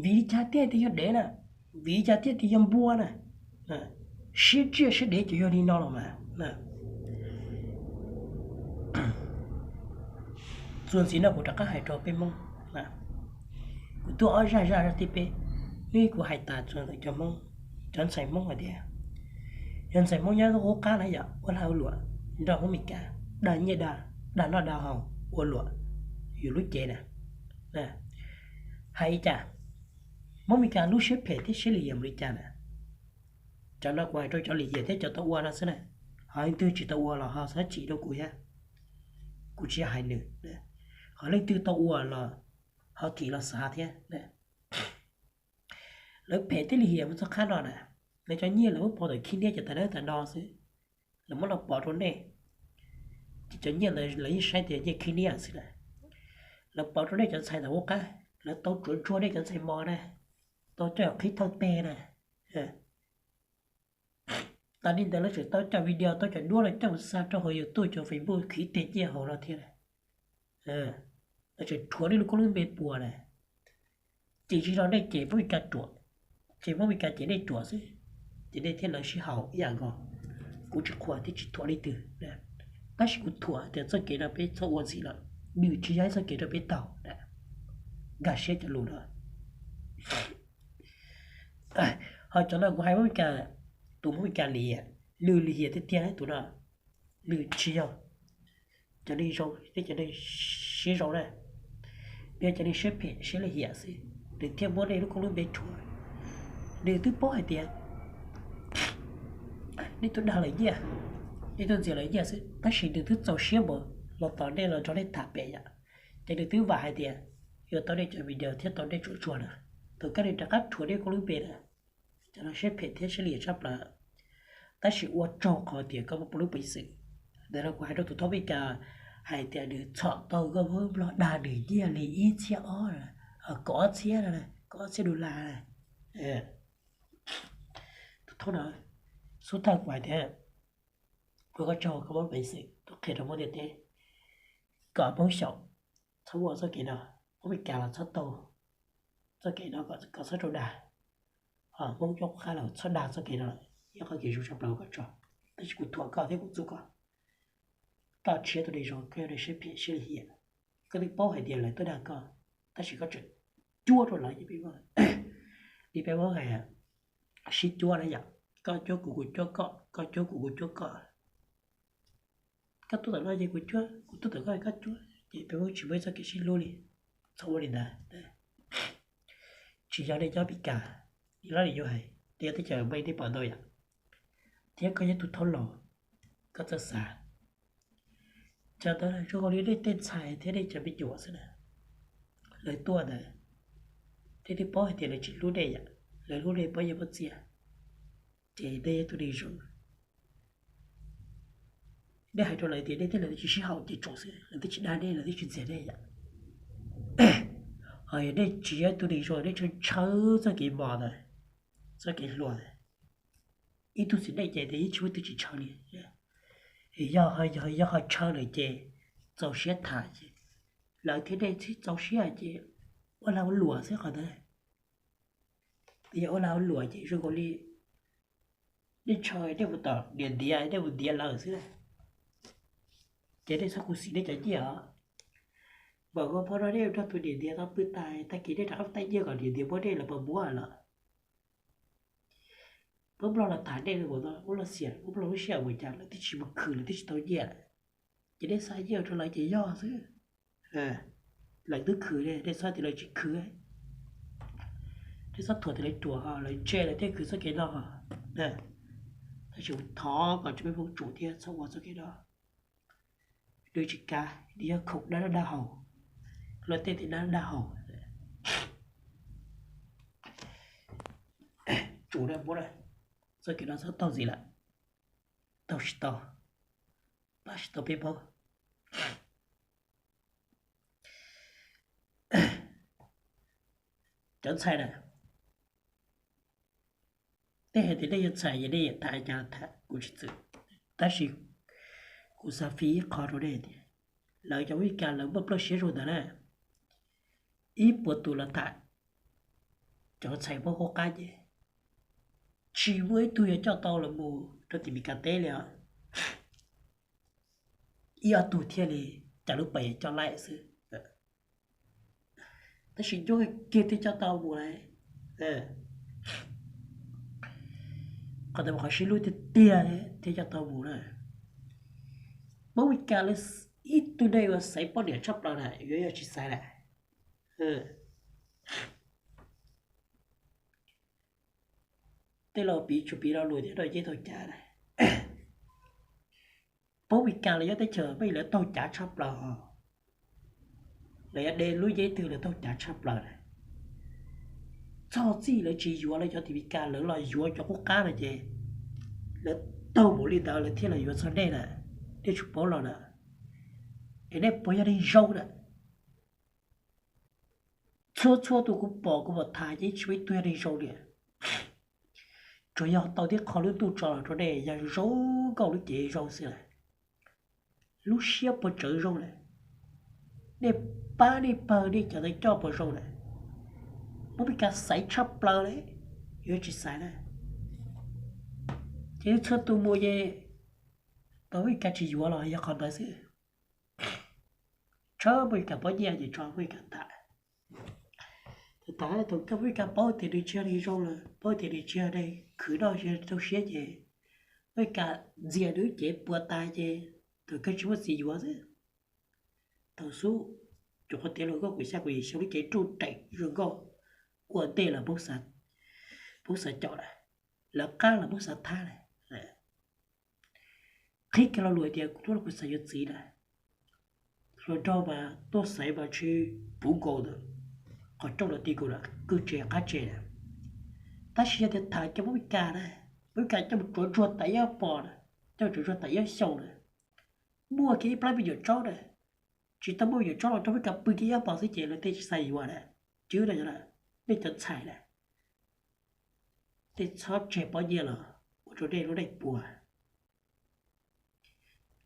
Vim li cas thiaj tias yog dev na? Vim li cas thiaj tias yog npua na? Siab tsiaj siab dev ces yog li no los mas. Txuas ntxiv no kuv rov qab hais rau peb Hmoob, kuv tuaj ob zaj zaj thiab peb, hnub kuv hais tas txog ntawm cov Hmoob, cov ntxhais Hmoob hais tias yog ntxhais Hmoob nyob lub qub qab na yom, ua lag ua luam nrog Hmoob Meskas, dag nyiaj dag, dag noj dag haus, ua luam yus lub cev na. Hais li cas? Hmoob Meskas lub siab phem thiab siab lim hiam npaum li cas na? Cov no kuv hais rau cov lim hiam thiab cov tau ua no xwb na. Ho leej twg tsis tau ua los ho txhob chim rau kuv thiab, kuv tsis yog hais nws. Ho leej twg tau ua los ho thim los xav thiab. Lawv phem thiab lim hiam mus txog qhov no na, lawv cov nyiaj lawv muab pov ntawm khib niab cov tas dawb tas do xwb, lawv muab los pov rau nej, ces cov nyiaj ntawd lawv yeej saib tias nyiaj khib niab xwb na. Lawv pov rau nej cov ntxhais ntawm lub qab, lawv tau tsuav ntsuag nej cov ntxhais mos na, tau coj qhib thawj teg na. Tas li ntawd lawv tseem tau cov video, tau cov duab los coj mus xa rau hauv YouTube, cov Facebook khwv teg nyiaj hauv no thiab. Lawv tseem rhuav nej lub koob lub npe puas na. Ces tsis yog nej ces Hmoob Meskas ruam, ces Hmoob Meskas ces nej ruam xwb, ces nej thiaj lawv sib haum ib yam nkaus. Kuv tsis qhuas thiab tsis thuam leej twg, tab sis kuv thuam tias txoj kev no peb txhob ua ntxiv lawm, nws tsis yog ib txoj kev rau peb taug. Nkag siab cov lus no. Ho cov no kuv hais Hmoob Meskas, tus Hmoob Meskas lim hiam, lwm lim hiam tiag tiag tus no, lwm tsis yog cov neeg zoo, nej cov neeg siab zoo na, nej cov neeg siab phem siab lim hiam xwb, nws thiaj muab nej lub koob lub npe rhuav. Nws twb paub hais tias nej tuaj dag lawv nyiaj, nej tuaj ntxias lawv nyiaj xwb, tab sis nws twb txaus siab mus los tos nej los nrog nej tham pem yom, ces nws twb vam hais tias yuav tau nej cov video thiab tau nej tsuam tsuag na, thaum kawg nws rov qab rhuav nej koob lub npe na. Cov no siab phem thiab siab lim hiam tshaj plaws, tab sis ua tsaug qhov tias koj muab pov lub peev xwm. Ntawm no kuv hais rau tus thoob Meskas hais tias nws txhom tau nkauj Hmoob Nplog dag nws nyiaj li ib txhiab ob, kaum ob txhiab, kaum ob txhiab dollar. Tus thoob no xub thawj kuv hais tias ua koj tsaug koj muab peev xwm tuaj qhia rau Hmoob ntiaj teb kom Hmoob xyaum txhob ua txoj kev no, Hmoob Meskas los txhob taug txoj kev no, kom txhob rau dag. Hmoob nyob qab los txhob dag txoj kev no lawm, yog qhov kev zoo tshaj plaws ua koj tsaug. Tab sis kuv thuam koj thiab kuv txuj koj, koj tsis yog tus neeg zoo, koj yog neeg siab phem siab lim hiam. Koj twb paub hais tias lawv tuaj dag koj, tab sis koj tseem cuab rau lawv. Li peb Hmoob hais sib cuab na yom, koj cuab kuv kuv cuab koj, koj cuab kuv kuv cuab koj. Koj tuaj tom no ces kuv cuab, kuv tuaj tom koj koj cuab, ces peb Hmoob tsis muaj ib txoj kev sib hlub li. Txhob ua li ntawd. Tsis yog nej nyob Meskas, li lab li yuav hais, nej nyob teb chaws Nplog nej pom ntau yom, thiab koj yog tus thoob laus, koj txawj xav. Cov ntawd zoo li nej tej ntxhais thiab nej cov me nyuam xwb na. Lawv tuaj ntawd, nej twb paub hais tias lawv tsis hlub nej yom, lawv hlub nej pob nyiaj pob txiaj, ces nej yog tus neeg zoo. Nej hais rau lawv tias nej thiab lawv twb tsis sib haum ces tsaum xwb, lawv twb tsis dag nej, lawv twb tsis ntxias nej yom. Ho yog nej tsis yog tus neeg zoo, nej tshawb tshawb txoj kev mos ntawd, txoj kev hluas ntawd, ib tug txiv neej ces yeej tsis muaj tus tsis ntshaw li. Yog, yog ho ntshaw lawm ces txaus siab tham ces lawv thiab nej txaus siab ces ua lag ua luam xwb qhov ntawd. Yog ua lag ua luam ces zoo nkaus li nej ntshaw nej mus tom niam ntiav, nej mus ntiav lawv xwb. Ces nej txhob khuv xim nej cov nyiaj os. Mam ua phob no nej nrog tus niam ntiav tau pw tas, tag kis nej rov qab taij nyiaj kom niam ntiav muab nej los puas muab lawm. Muab Nplog los tham nej, muab Nplog xiam, muab Nplog lub sij hawm ua cas lawv twb tsis mus khwv, lawv twb tsis tau nyiaj lawm. Ces nej xa nyiaj rau lawv ces yog xwb. Lawv twb khwv, nej txhob tias lawv tsis khwv. Nej txhob thuam tias lawv ruam, lawv ntse lawv thiaj khwv txoj kev no. Tab sis thov kom tsis peb Hmoob tsum thiab txhob ua txoj kev no. Nws tsis kav, nws yog khoom dab dab haus, luag tej tias dab dab haus. Tsum na, muab na, txoj kev no txhob taug ntxiv lawm, taug tsis tau, pab tsis tau peb Hmoob. Cov ntxhais na, nej hais tias nej yog ntxhais ces nej yuav tham cas tham kuv tsis txwm, tab sis kuv xav fij ib qho rau nej tias lawv cov Meskas lawv muaj plawv siab zoo ntawd na, ib puas tus los tham cov txhais muaj qub qab ces tsis muaj ib tug yuav coj tau los mus rau tim Meskas teb li os. Ib ob tug thiaj li cas lub pes coj laim xwb, tab sis ncauj kiag thiaj coj tau mus lawm. Qhov ntawd qhov sib hlub tiag tiag thiaj coj tau mus na. Pab Meskas lawv ib tug neeg uas xaiv poj niam tshaj plaws na yuav yog tsis xaiv lawm. Tej laus piv tshwm piv lo lus thiab rau ceb taug cav na. Pab Meskas lawv nyob teb chaws Amelikas lawv taug cav tshaj plaws os, lawv yuav de lub ncej twg lawv taug cav tshaj plaws na. Txog txij lawv tsis yuav lawv cov tim Meskas, lawv los yuav cov qub qab no ces lawv taug mus li ntawd lawv thiaj los yuav txog nej na. Nej tsis paub los na, es nej puas yog neeg zoo na? Txhua txhua tus kuv pom kuv mam tham ces tsis muaj ib tug yog neeg zoo li. Tsuas yog tau tib qho lub ntuj tso los rau nej yog zoo nkauj lub cev zoo xwb lawm. Lub siab puas tsawv zoo lawm, nej pab nej pawg nej cov ntawd coj puas zoo lawm. Pab Meskas xaiv tshaj plaws li, yuav tsis xaiv na. Ces txhua tus mus ces Pab Meskas tsis yuav los yog qhov ntawd xwb. Tshawb Pab Meskas pob nyiaj ces tso Pab Meskas tas. Thaum kawg Pab Meskas paub tias nws tsis yog neeg zoo lawm, paub tias nws tsis yog neeg khwv noj tsis yog neeg rau siab ces Pab Meskas ntxias nws lub cev puas tas ces thaum kawg tsis muaj txiv yuav xwb. Thaum xub, cov qhov tiav hluas nkauj kaum xya kaum yim xyoo lub cev ruj reem zoo nkauj, ua ntej los Hmoob xav caum lawm, lawv qab los Hmoob xav thab lawm. Qhib kiag lo lus tias kuv hnub no kuv xav yuav txiv na, hluas nraug mas tuaj xaiv mas tsis puv nkaus ntawm qhov rooj los ti nkaus ntawm kwj tse qab tse na. Tab sis yog tias tham cov Pab Meskas na, Pab Meskas coj mus tsuav ntsuag tas ib ob pos na, coj mus tsuav ntsuag tas ib ob xyoos na, muaj kiag ib plab me nyuam tsaub na, tsis tau muaj me nyuam tsaub los rau Pab Meskas pw kiag ib ob pos xwb ces lawv tej tsis xav yuav na. Cwb na, nej cov ntxhais na, nej txhob tseg pob nyiaj los ua rau nej lub neej puas.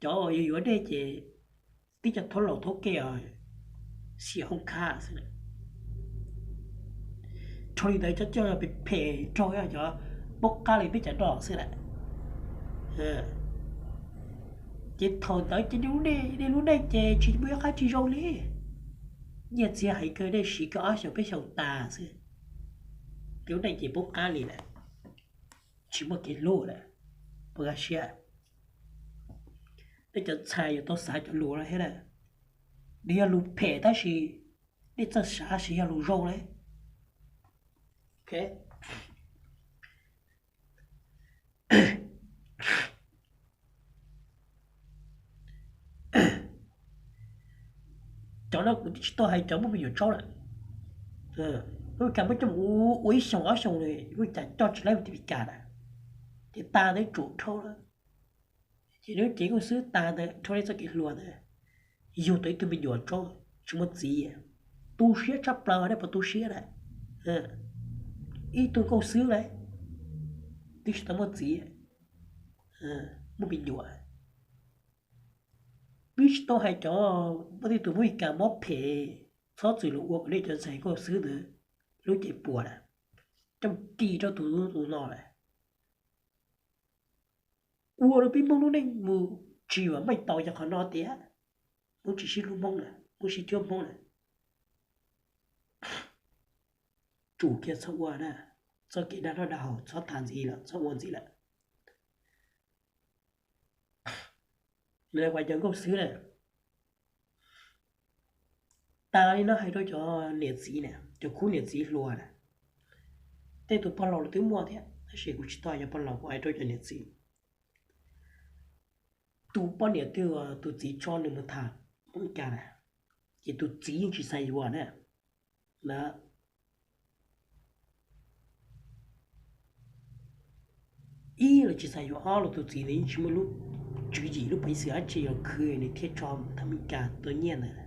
Cov uas yuav yuav nej ces tib co thaub laus thaub ke os, xim hoob khab xwb. Dhau li ntawd cov coj phem phem raug cov pab qab li peb cov no xwb lawm. Ces thaum ntawd ces nej lub neej, nej lub neej ces tsis muaj ib qab tsis zoo li. Nyiaj txiag heev kawg, nej siv kawg ob xyoos peb xyoos tas xwb, lub neej ces poob qab li lawm, tsis muaj kev hlub lawm. Puas kaj siab? Nej cov ntxhais yuav tau xav cov lus no thiab na. Nws yog lus phem tab sis nej txawj xav sis yog lus zoo lauj. Cov no kuv twb tsis tau hais cov muaj me nyuam tsaub lawm. Lub kas muab coj mus ua ib xyoos ob xyoos li, lub cas coj tsis laib mus tim Meskas na, ces tas ntawd tsum dhau lawm. Ces nws cev nkauj xwb tas ntawd dhau li txoj kev hluas ntawd, yug tau ib tug me nyuam tsaub tsis muaj txiv, tu siab tshaj plaws, nej puas tu siab na? Ib tug nkauj xwb lawm, twb tsis tau muaj txiv, muaj me nyuam. Twb tsis tau hais cov muaj tej tus muaj ib kas mob phem, txhob txwm los ua kom nej cov ntxhais nkauj xwb ntawd lub cev puas na, coj mus kis rau tus tus no lawm. Ua rau peb Hmoob lub neej mus tsis vam meej tau yog qhov no tiag. Hmoob tsis sib hlub Hmoob lawm, Hmoob sib cuab Hmoob lawm. Tsum kiag txhob ua na, txoj kev dag noj dag haus txhob tham ntxiv lawm, txhob ua ntxiv lawm. Nws ua cov nkauj xwb na. Tas li no hais rau cov niam txiv na, cov khub niam txiv hluas na. Tej tus pog laus los twb muaj thiab tab sis kuv tsis tau yog pog laus, kuv hais rau cov niam txiv. Tus poj niam twg uas tus txiv tso nws mus tham Hmoob Meskas na, ces tus txiv yeej tsis xav yuav na. Na, ib los tsis xav yuav, ob los tus txiv nws yeej tsis muaj lub tswv yim lub peev xwm dab tsi los khwv nws thiaj tso mus tham Hmoob Meskas tua nyiaj ntawd.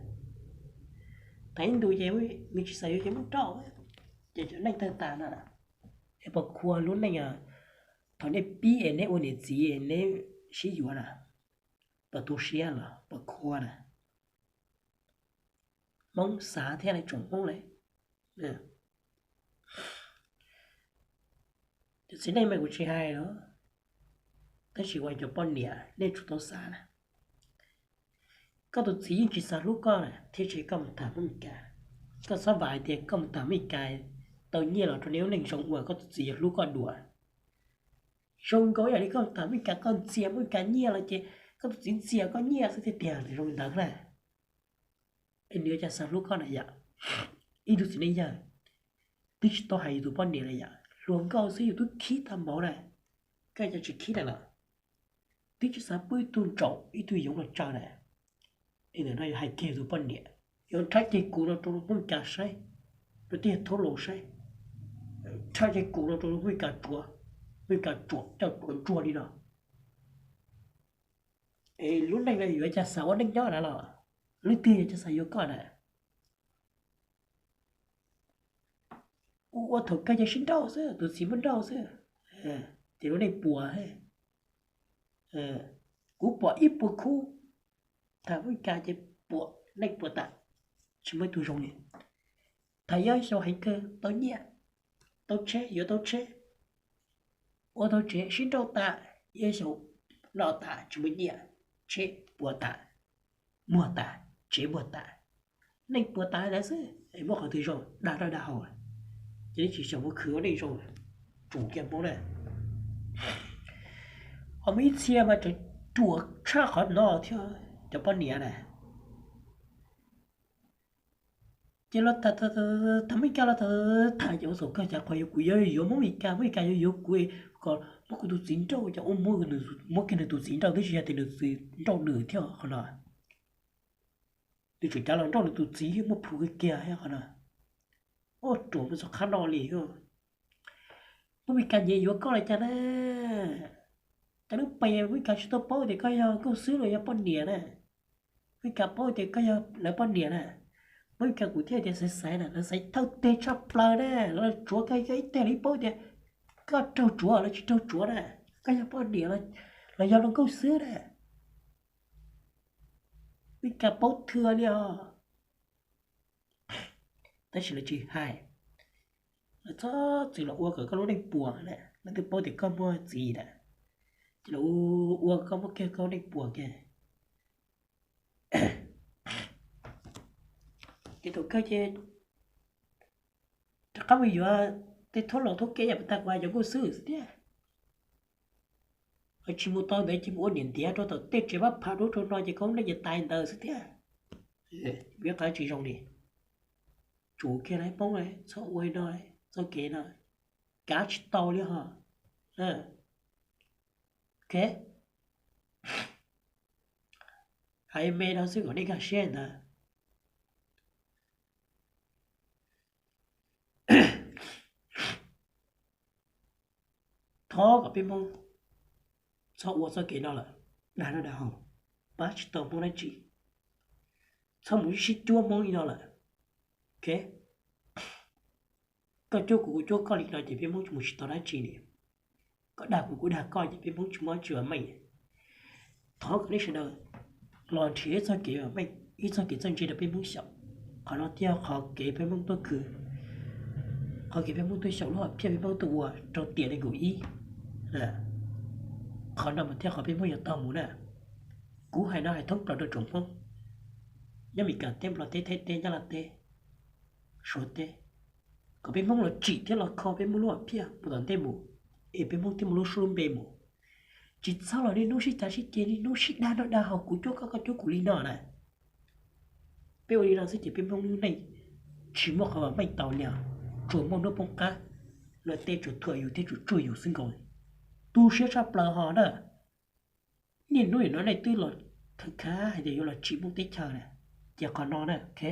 Tham ib ntus ces nws tsis xav yuav ces muab rau, ces cov neej tawg tas no. Es puas khuv lub neej? Thaum nej pib es neb ua niam txiv neb sib yuav na, puas tu siab los puas khuv na? Hmoob xav thiab, tsoom Hmoob lawm. Txiv neej mas kuv tsis hais los, tab sis uas cov poj niam nej tsum tau xav na. Koj tus txiv yeej tsis xav hlub koj na thiaj tsis koj mus tham Hmoob Meskas. Koj txhob vam hais tias koj mus tham Hmoob Meskas tau nyiaj los rau nej lub neej zoo uas koj tus txiv yuav hlub koj dua. Zoo nkaus yam li koj mus tham Hmoob Meskas koj ntxias Hmoob Meskas nyiaj los ces koj tus txiv ntxias koj nyiaj xwb tiag tiag zoo li ntawd na. Es nws yuav cas xav hlub koj na yom? Ib tug txiv neej yawg twb tsis tau hais yus tus poj niam na yom, hluas nkauj xwb yus twb khib tag npaum na, koj cas tsis khib na los? Twb tsis xav pub ib tug ntsaum ib tug yoov los tsaws na. Es ntawm no yus hais kiag yus tus poj niam, yuav rhab ceg kuv no rau Hmoob Meskas saib, rau tej thab laus saib, rhab ceg kuv no rau Hmoob Meskas tsuav, Hmoob Meskas tsuam coj tsuav ntsuag li no. Es lub neej no yuav cas xav ua neej nyob na los? Leej twg yuav cas xav yuav koj na? Ua thaum kawg ces sib nrauj xwb, tus txiv muab nrauj xwb, ces lub neej puas. Kuv pom ib puas khub tham Hmoob Meskas ces puas, neej puas tas, tsis muaj ib tug zoo li. Tham ib xyoos heev kawg tau nyiaj, tau tsheb, yuav tau tsheb, ua tau tsev, sib nrauj tas, ib xyoos noj tas tsis muaj nyiaj, tsheb puas tas, muag tas, tsev muag tas, neej puas tas li ntawd xwb es muaj qhov twg zoo dag roj dag haus. Ces nej tsis xyaum mus khwv ua neej zoo, tsum kiag Hmoob na. Ho muaj ib txhia mas tseem ruam tshaj qhov no thiab, cov poj niam na. Ces los tham, tham Meskas los tham, tham ces ua txhaum kawg, cas qhov yuav kuv yuav yuav Hmoob Meskas, Hmoob Meskas yuav yuav kuv, kom muab kuv tus txiv nrauj, cas ua muab kiag nws tus txiv nrauj twb tsis yog tias nws txiv nrauj nws thiab qhov no. Nws tseem cav los nrauj nws tus txiv, muaj plhus kiag kiag thiab qhov no. Ua ruam mus txog qhov no li. Hmoob Meskas nyiam yuav koj los cas na? Cov lub pes Hmoob Meskas tsis tau paub tias koj yog nkauj xwb los yog poj niam na. Hmoob Meskas paub tias koj yog lawv poj niam na. Hmoob Meskas kuv thiaj tias xaiv xaiv na, lawv xaiv thawj teg tshaj plaws na, lawv tsuav koj ib teg, lawv paub tias koj raug tsuav los tsis raug tsuav na, koj yog poj niam los yog hluas nkauj xwb na. Hmoob Meskas paub thwj li os. Tab sis lawv tsis hais, lawv txhob txwm los ua kom koj lub neej puas na, lawv twb paub tias koj muaj txiv na, ces lawv ua koj muab kiag koj lub neej puas kiag. Ces thaum kawg ces rov qab mus yuav tej thab laus thab kev yam puas tag kuv hais cov nkauj xwb xwb thiab. Tsis mus tau ntawd ces mus ua niam ntiav rau tom tej tsev pab phav dub rau no ces koj lub neej ces tas ntawd xwb thiab. Ib qhov tsis zoo li, tsum kiag lawm Hmoob, txhob ua li no, txoj kev no kav tsis tau li ho. Ok, hais me no xwb kom nej nkag siab ntawd. Thov kom peb Hmoob txhob ua txoj kev no lawm, dag noj dag haus, pab tsis tau Hmoob dab tsi. Txhob mus sib cuab Hmoob li no lawm. Ok, koj cuab kuv, kuv cuab koj li no ces peb Hmoob tsis mus tsis tau dab tsi li. Koj dag kuv, kuv dag koj ces peb Hmoob tsis muaj dab tsi vam meej. Thov kom nej sawv daws los nrhiav ib txoj kev vam meej, ib txoj kev txawj ntse rau peb Hmoob xyaum. Qhov no thiaj yog qhov kev peb Hmoob tuaj khwv, qhov kev peb Hmoob tuaj xyaum lub hom phiaj peb Hmoob tuaj ua rau tiam nees nkaum ib. Qhov no mas thiaj qhov peb Hmoob yuav tau mus na. Kuv hais no hais thoob plaws rau tsoom Hmoob nyob Meskas teb, Nplog teb, Thaib teb, Nyab Laj teb, Suav teb, kom peb Hmoob los tsim thiab los kho peb Hmoob lub hom phiaj mus tom ntej mus, es peb Hmoob thiaj muaj lub suab lub npe mus. Tsis txhob los niaj hnub sib cav sib ceg, niaj hnub sib dag noj dag haus, kuv cuab koj, koj cuab kuv li no na. Peb ua li no xwb ces peb Hmoob lub neej tsis muaj qhov vam meej tau li, tsuas muaj hnub poob qab, luag tej tsuas thuam yus thiab tsuas tsuj yus xwb nkaus. Tu siab tshaj plaws ho na. Niaj hnub nim no nej twb los khav khav hais tias yuav los tsim Hmoob teb chaws na, ces qhov no na, ok,